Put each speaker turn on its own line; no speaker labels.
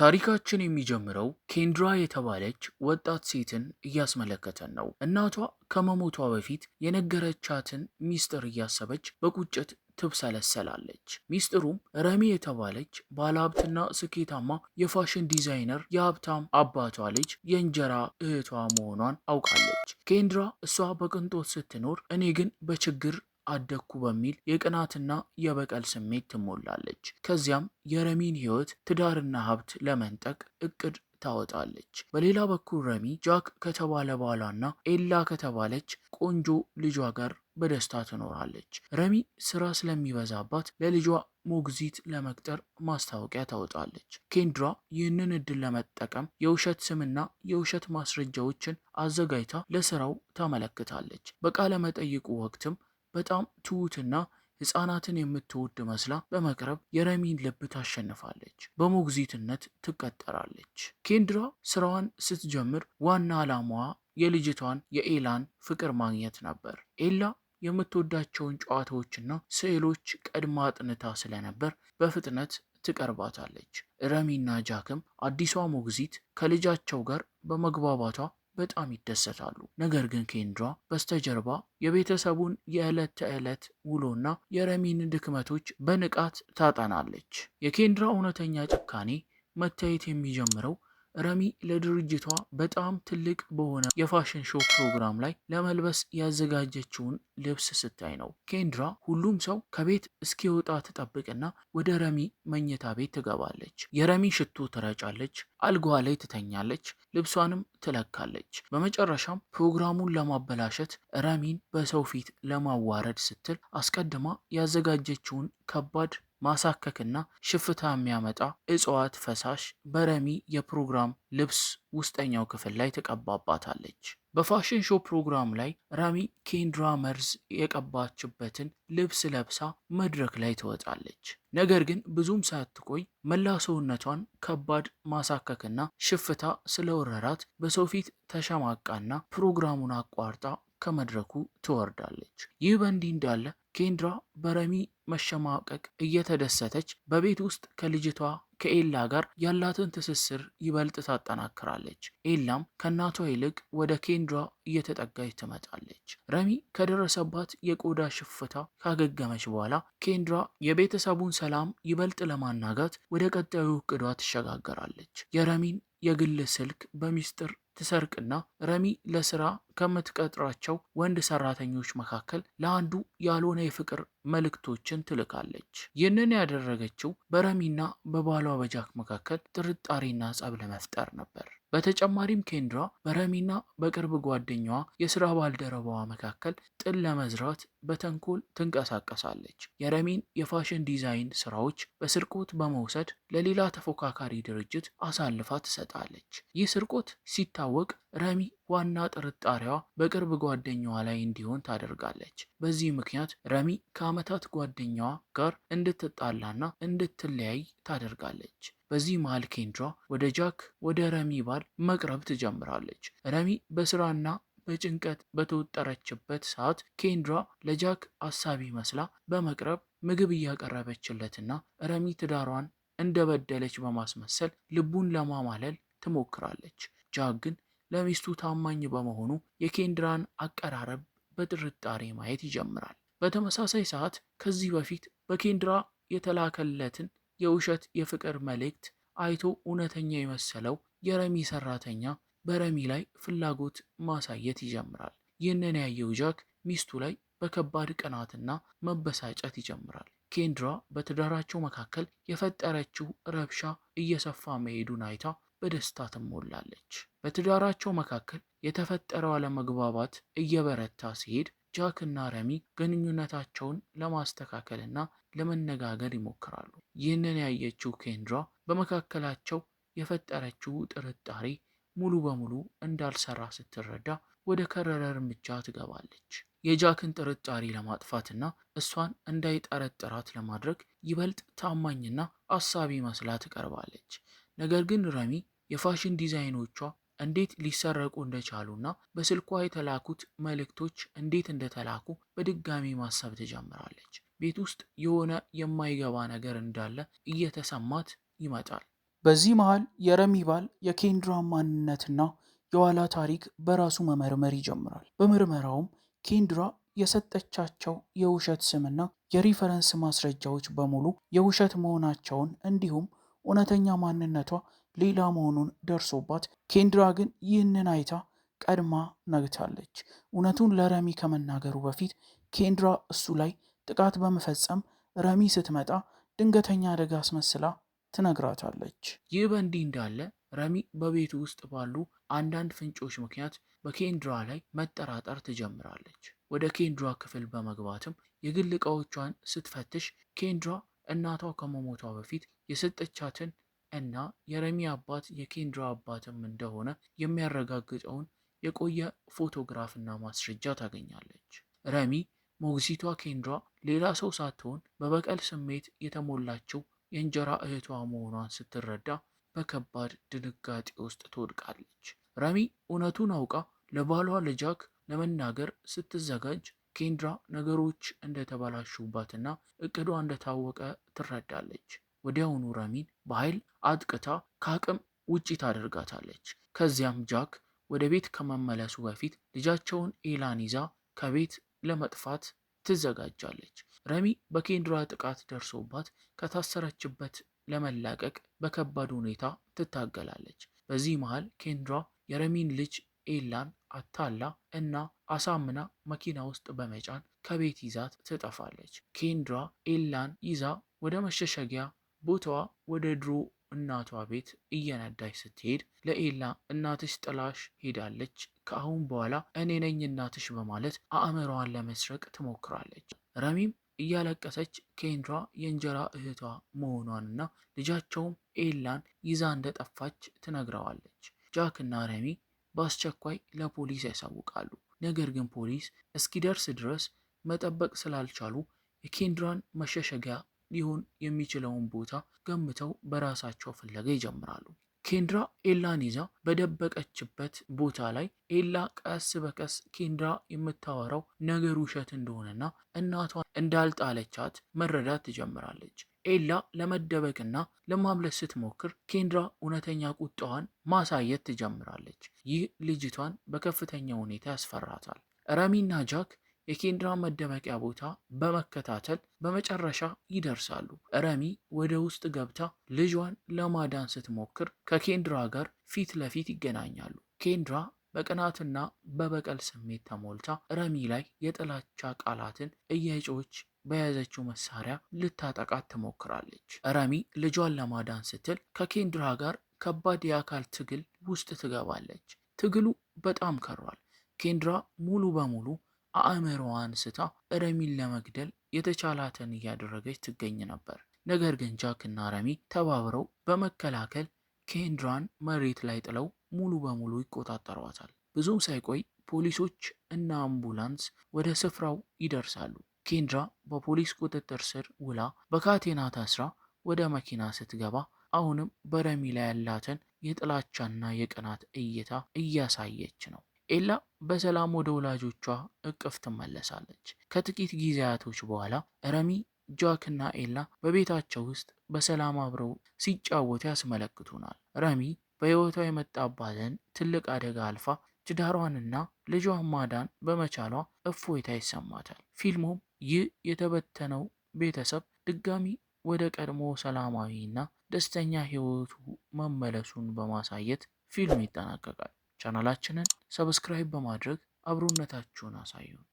ታሪካችን የሚጀምረው ኬንድራ የተባለች ወጣት ሴትን እያስመለከተን ነው። እናቷ ከመሞቷ በፊት የነገረቻትን ሚስጥር እያሰበች በቁጭት ትብሰለሰላለች። ሚስጥሩም ረሚ የተባለች ባለሀብትና ስኬታማ የ fashion designer የሀብታም አባቷ ልጅ የእንጀራ እህቷ መሆኗን አውቃለች። ኬንድራ እሷ በቅንጦት ስትኖር እኔ ግን በችግር አደግኩ በሚል የቅናትና የበቀል ስሜት ትሞላለች። ከዚያም የረሚን ሕይወት፣ ትዳርና ሀብት ለመንጠቅ እቅድ ታወጣለች። በሌላ በኩል ረሚ ጃክ ከተባለ ባሏና ኤላ ከተባለች ቆንጆ ልጇ ጋር በደስታ ትኖራለች። ረሚ ስራ ስለሚበዛባት ለልጇ ሞግዚት ለመቅጠር ማስታወቂያ ታወጣለች። ኬንድራ ይህንን እድል ለመጠቀም የውሸት ስምና የውሸት ማስረጃዎችን አዘጋጅታ ለስራው ታመለክታለች። በቃለ መጠይቁ ወቅትም በጣም ትሁትና ሕፃናትን የምትወድ መስላ በመቅረብ የረሚን ልብ ታሸንፋለች። በሞግዚትነት ትቀጠራለች። ኬንድራ ስራዋን ስትጀምር ዋና ዓላማዋ የልጅቷን የኤላን ፍቅር ማግኘት ነበር። ኤላ የምትወዳቸውን ጨዋታዎችና ስዕሎች ቀድማ አጥንታ ስለነበር በፍጥነት ትቀርባታለች። ረሚና ጃክም አዲሷ ሞግዚት ከልጃቸው ጋር በመግባባቷ በጣም ይደሰታሉ። ነገር ግን ኬንድራ በስተጀርባ የቤተሰቡን የዕለት ተዕለት ውሎና የረሚን ድክመቶች በንቃት ታጠናለች። የኬንድራ እውነተኛ ጭካኔ መታየት የሚጀምረው ረሚ ለድርጅቷ በጣም ትልቅ በሆነ የ fashion show ፕሮግራም ላይ ለመልበስ ያዘጋጀችውን ልብስ ስታይ ነው። ኬንድራ ሁሉም ሰው ከቤት እስኪወጣ ትጠብቅና ወደ ረሚ መኝታ ቤት ትገባለች። የረሚ ሽቶ ትረጫለች፣ አልጋዋ ላይ ትተኛለች፣ ልብሷንም ትለካለች። በመጨረሻም ፕሮግራሙን ለማበላሸት ረሚን በሰው ፊት ለማዋረድ ስትል አስቀድማ ያዘጋጀችውን ከባድ ማሳከክና ሽፍታ የሚያመጣ እጽዋት ፈሳሽ በረሚ የፕሮግራም ልብስ ውስጠኛው ክፍል ላይ ትቀባባታለች። በ fashion show ፕሮግራም ላይ ረሚ ኬንድራ መርዝ የቀባችበትን ልብስ ለብሳ መድረክ ላይ ትወጣለች። ነገር ግን ብዙም ሳትቆይ መላ ሰውነቷን ከባድ ማሳከክና ሽፍታ ስለወረራት በሰው ፊት ተሸማቃና ፕሮግራሙን አቋርጣ ከመድረኩ ትወርዳለች። ይህ በእንዲህ እንዳለ ኬንድራ በረሚ መሸማቀቅ እየተደሰተች በቤት ውስጥ ከልጅቷ ከኤላ ጋር ያላትን ትስስር ይበልጥ ታጠናክራለች። ኤላም ከእናቷ ይልቅ ወደ ኬንድራ እየተጠጋች ትመጣለች። ረሚ ከደረሰባት የቆዳ ሽፍታ ካገገመች በኋላ ኬንድራ የቤተሰቡን ሰላም ይበልጥ ለማናጋት ወደ ቀጣዩ እቅዷ ትሸጋገራለች። የረሚን የግል ስልክ በሚስጥር ትሰርቅና ረሚ ለስራ ከምትቀጥራቸው ወንድ ሰራተኞች መካከል ለአንዱ ያልሆነ የፍቅር መልእክቶችን ትልካለች። ይህንን ያደረገችው በረሚና በባሏ በጃክ መካከል ጥርጣሬና ጸብ ለመፍጠር ነበር። በተጨማሪም ኬንድራ በረሚና በቅርብ ጓደኛዋ የስራ ባልደረባዋ መካከል ጥል ለመዝራት በተንኮል ትንቀሳቀሳለች። የረሚን የ fashion design ስራዎች በስርቆት በመውሰድ ለሌላ ተፎካካሪ ድርጅት አሳልፋ ትሰጣለች። ይህ ስርቆት ሲታወቅ ረሚ ዋና ጥርጣሬዋ በቅርብ ጓደኛዋ ላይ እንዲሆን ታደርጋለች። በዚህ ምክንያት ረሚ ከዓመታት ጓደኛዋ ጋር እንድትጣላና እንድትለያይ ታደርጋለች። በዚህ መሃል ኬንድራ ወደ ጃክ፣ ወደ ረሚ ባል መቅረብ ትጀምራለች። ረሚ በስራና በጭንቀት በተወጠረችበት ሰዓት ኬንድራ ለጃክ አሳቢ መስላ በመቅረብ ምግብ እያቀረበችለትና ረሚ ትዳሯን እንደበደለች በማስመሰል ልቡን ለማማለል ትሞክራለች። ጃክ ግን ለሚስቱ ታማኝ በመሆኑ የኬንድራን አቀራረብ በጥርጣሬ ማየት ይጀምራል። በተመሳሳይ ሰዓት ከዚህ በፊት በኬንድራ የተላከለትን የውሸት የፍቅር መልእክት አይቶ እውነተኛ የመሰለው የረሚ ሰራተኛ በረሚ ላይ ፍላጎት ማሳየት ይጀምራል። ይህንን ያየው ጃክ ሚስቱ ላይ በከባድ ቅናትና መበሳጨት ይጀምራል። ኬንድራ በትዳራቸው መካከል የፈጠረችው ረብሻ እየሰፋ መሄዱን አይታ በደስታ ትሞላለች። በትዳራቸው መካከል የተፈጠረው አለመግባባት እየበረታ ሲሄድ ጃክ እና ረሚ ግንኙነታቸውን ለማስተካከልና ለመነጋገር ይሞክራሉ። ይህንን ያየችው ኬንድራ በመካከላቸው የፈጠረችው ጥርጣሬ ሙሉ በሙሉ እንዳልሰራ ስትረዳ ወደ ከረረ እርምጃ ትገባለች። የጃክን ጥርጣሬ ለማጥፋትና እሷን እንዳይጠረጥራት ለማድረግ ይበልጥ ታማኝና አሳቢ መስላ ትቀርባለች። ነገር ግን ረሚ የፋሽን ዲዛይኖቿ እንዴት ሊሰረቁ እንደቻሉና በስልኳ የተላኩት መልእክቶች እንዴት እንደተላኩ በድጋሚ ማሰብ ትጀምራለች። ቤት ውስጥ የሆነ የማይገባ ነገር እንዳለ እየተሰማት ይመጣል። በዚህ መሃል የረሚ ባል የኬንድራ ማንነትና የኋላ ታሪክ በራሱ መመርመር ይጀምራል። በምርመራውም ኬንድራ የሰጠቻቸው የውሸት ስምና የ reference ማስረጃዎች በሙሉ የውሸት መሆናቸውን እንዲሁም እውነተኛ ማንነቷ ሌላ መሆኑን ደርሶባት፣ ኬንድራ ግን ይህንን አይታ ቀድማ ነግታለች። እውነቱን ለረሚ ከመናገሩ በፊት ኬንድራ እሱ ላይ ጥቃት በመፈጸም ረሚ ስትመጣ ድንገተኛ አደጋ አስመስላ ትነግራታለች። ይህ በእንዲህ እንዳለ ረሚ በቤቱ ውስጥ ባሉ አንዳንድ ፍንጮች ምክንያት በኬንድራ ላይ መጠራጠር ትጀምራለች። ወደ ኬንድራ ክፍል በመግባትም የግል ዕቃዎቿን ስትፈትሽ ኬንድራ እናቷ ከመሞቷ በፊት የሰጠቻትን እና የረሚ አባት የኬንድራ አባትም እንደሆነ የሚያረጋግጠውን የቆየ ፎቶግራፍና ማስረጃ ታገኛለች። ረሚ ሞግዚቷ ኬንድራ ሌላ ሰው ሳትሆን በበቀል ስሜት የተሞላችው የእንጀራ እህቷ መሆኗን ስትረዳ በከባድ ድንጋጤ ውስጥ ትወድቃለች። ረሚ እውነቱን አውቃ ለባሏ ለጃክ ለመናገር ስትዘጋጅ ኬንድራ ነገሮች እንደተበላሹባትና እቅዷ እንደታወቀ ትረዳለች። ወዲያውኑ ረሚን በኃይል አጥቅታ ከአቅም ውጪ ታደርጋታለች። ከዚያም ጃክ ወደ ቤት ከመመለሱ በፊት ልጃቸውን ኤላን ይዛ ከቤት ለመጥፋት ትዘጋጃለች። ረሚ በኬንድራ ጥቃት ደርሶባት ከታሰረችበት ለመላቀቅ በከባድ ሁኔታ ትታገላለች። በዚህ መሃል ኬንድራ የረሚን ልጅ ኤላን አታላ እና አሳምና መኪና ውስጥ በመጫን ከቤት ይዛት ትጠፋለች። ኬንድራ ኤላን ይዛ ወደ መሸሸጊያ ቦታዋ ወደ ድሮ እናቷ ቤት እየነዳች ስትሄድ ለኤላ እናትሽ ጥላሽ ሄዳለች፣ ከአሁን በኋላ እኔ ነኝ እናትሽ በማለት አእምሯን ለመስረቅ ትሞክራለች። ረሚም እያለቀሰች ኬንድራ የእንጀራ እህቷ መሆኗንና ልጃቸውም ኤላን ይዛ እንደጠፋች ትነግረዋለች። ጃክ እና ረሚ በአስቸኳይ ለፖሊስ ያሳውቃሉ። ነገር ግን ፖሊስ እስኪደርስ ድረስ መጠበቅ ስላልቻሉ የኬንድራን መሸሸጊያ ሊሆን የሚችለውን ቦታ ገምተው በራሳቸው ፍለጋ ይጀምራሉ። ኬንድራ ኤላን ይዛ በደበቀችበት ቦታ ላይ ኤላ ቀስ በቀስ ኬንድራ የምታወራው ነገር ውሸት እንደሆነና እናቷ እንዳልጣለቻት መረዳት ትጀምራለች። ኤላ ለመደበቅና ለማምለጥ ስትሞክር ኬንድራ እውነተኛ ቁጣዋን ማሳየት ትጀምራለች። ይህ ልጅቷን በከፍተኛ ሁኔታ ያስፈራታል። ረሚና ጃክ የኬንድራ መደበቂያ ቦታ በመከታተል በመጨረሻ ይደርሳሉ። ረሚ ወደ ውስጥ ገብታ ልጇን ለማዳን ስትሞክር ከኬንድራ ጋር ፊት ለፊት ይገናኛሉ። ኬንድራ በቅናትና በበቀል ስሜት ተሞልታ ረሚ ላይ የጥላቻ ቃላትን እየጮች በያዘችው መሳሪያ ልታጠቃት ትሞክራለች። ረሚ ልጇን ለማዳን ስትል ከኬንድራ ጋር ከባድ የአካል ትግል ውስጥ ትገባለች። ትግሉ በጣም ከሯል። ኬንድራ ሙሉ በሙሉ አእምሮዋን ስታ ረሚን ለመግደል የተቻላትን እያደረገች ትገኝ ነበር። ነገር ግን ጃክ እና ረሚ ተባብረው በመከላከል ኬንድራን መሬት ላይ ጥለው ሙሉ በሙሉ ይቆጣጠሯታል። ብዙም ሳይቆይ ፖሊሶች እና አምቡላንስ ወደ ስፍራው ይደርሳሉ። ኬንድራ በፖሊስ ቁጥጥር ስር ውላ በካቴና ታስራ ወደ መኪና ስትገባ አሁንም በረሚ ላይ ያላትን የጥላቻና የቅናት እይታ እያሳየች ነው። ኤላ በሰላም ወደ ወላጆቿ እቅፍ ትመለሳለች። ከጥቂት ጊዜያቶች በኋላ ረሚ፣ ጃክ እና ኤላ በቤታቸው ውስጥ በሰላም አብረው ሲጫወቱ ያስመለክቱናል። ረሚ በሕይወቷ የመጣባትን ትልቅ አደጋ አልፋ ትዳሯንና ልጇን ማዳን በመቻሏ እፎይታ ይሰማታል። ፊልሙም ይህ የተበተነው ቤተሰብ ድጋሚ ወደ ቀድሞ ሰላማዊና ደስተኛ ሕይወቱ መመለሱን በማሳየት ፊልሙ ይጠናቀቃል። ቻናላችንን subscribe በማድረግ አብሮነታችሁን አሳዩን።